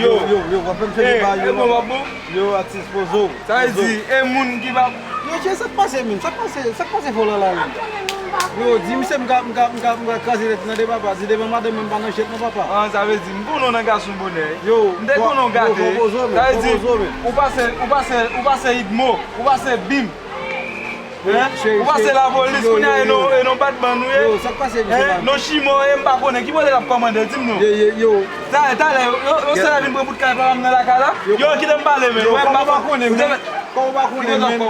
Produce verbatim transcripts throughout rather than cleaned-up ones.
yo, yo, yo, w ap fè m fè deba yo. Yo, atis, poze w. Sa vle di, e moun ki pa... Yo, Dje, sa k pase, menm? Sa k pase, sa k pase fò la la, menm? Yo, di misye m ka, m ka, m ka, m ka kraze tèt nan de papa. Di devan madanm mwen, m pa nan jèt non, papa. An, sa vle di, m konnen w nan gason bonè. Yo, m te konnen w gate. Sa vle di, ou pase, ou pase, ou pase Idmo, ou pase Bim. Hein? Ou pase lapolis, kounye a, e non, e non batman nou ye. Yo, sa k pase, misye la? Non chimo, e m pa konnen. Ki kote l ap kòmande, di m non. Yo, yo, yo. Talè, talè, yo, yo sèl vin pran bout kay papa m nan lakay la. Yo, kite m pale, men. Yo, kòm ou pa konnen, men. Kòm ou pa konnen, men.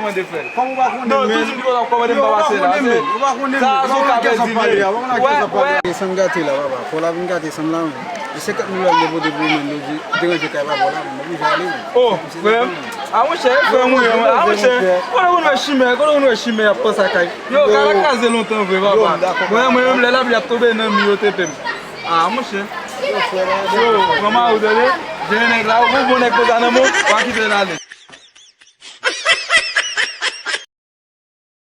Kòm ou pa konnen, men. Non, toujou m di kòm ou pa konnen, m pa pase la. Ou pa konnen, men. Ou pa konnen, men. Sa, se ou ka pèdi, men. Wè, wè. E san gate la, papa. Fò la vin gate san la, men. E senkant mil dola l depoze pou ou, men. Nou di, deranje kay papa w la, men. Oblije ale, men. Oh, frè m. A monchè, frè m ou ye, a monchè. Kote ou konn wè chimè, kote ou konn wè chimè ap panse a kay? Yo, kay la kraze lontan vre, papa. Mwen, mwen menm, lè lapli ap tonbe nan mi yo te pè m. A monchè. Yo, pran mari w tande. Jere nèg la, ou bon nèg konsa nan men w, w a kite l ale.